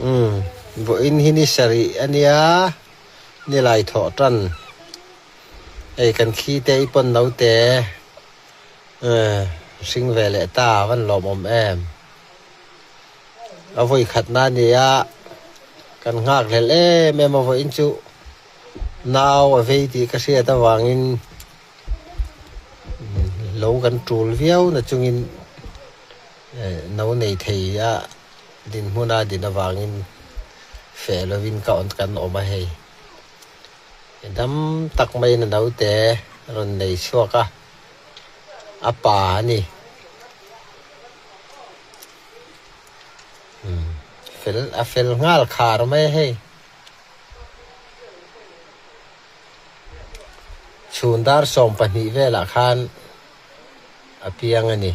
Umm vawiin hi ni sarih a nia nilai thawh tan hei kan khi te i pawn naute eh hring ve leh ta a van lawmawm em a vawi khatna a nia kan nghak hlelh em em a vawiin chu nau a vei tih ka hriat avangin lo kan tul viau na chungin eh no nei thei a. Dinhmuna din avangin feh lovin ka awn kan awm a hei. I dam tak maiin a naute rawn nei chhuak a, a pa a ni. Umm fel a fel nghal khar mai a hei. Chhun dar 12 velah khan a piang a ni.